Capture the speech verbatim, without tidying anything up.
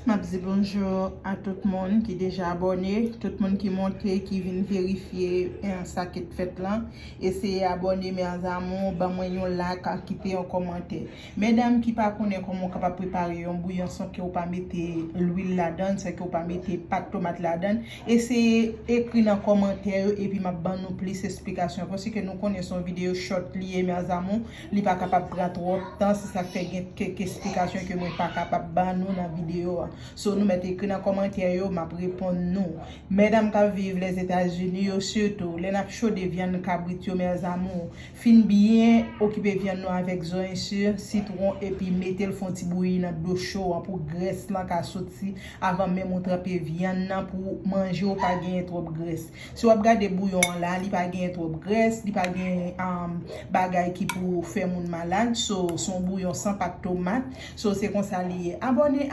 M ap di bonjou a tout moun ki deja abòne, tout moun ki monte, ki vin verifye eh, sa k ap fèt lan. Eseye abòne, mes amours, ban mwen yon like, kite yon kòmantè. Medam ki pa konnen kòman w kapab prepare yon bouyon san ke w pa mete lwil ladan, san ke w pa mete pat tomat ladan, eseye ekri nan kòmantè yo epi m ap ban nou plis esplikasyon. Paske nou konnen se yon videyo short li ye, mes amours, li pa kapab pran twòp tan, se sa k fè gen kèk esplikasyon ke mwen pa kapab ban nou nan videyo a. So, nou mèt ekri nan kòmantè yo, m ap reponn nou. Medam k ap viv Lèzetazini yo, sitou, lè n ap chode vyann kabrit yo, mes amours, fin byen okipe vyann nou avèk zònysir, sitwon, epi mete l fè yon ti bouyi nan dlo cho an pou grès lan ka soti avan menm ou tranpe vyann nan pou manje w pa genyen twòp grès. Si w ap gade bouyon an la, li pa genyen twòp grès, li pa genyen um, bagay ki pou fè moun malad. So, se yon bouyon san pat tomat. So, se konsa li ye. Abòne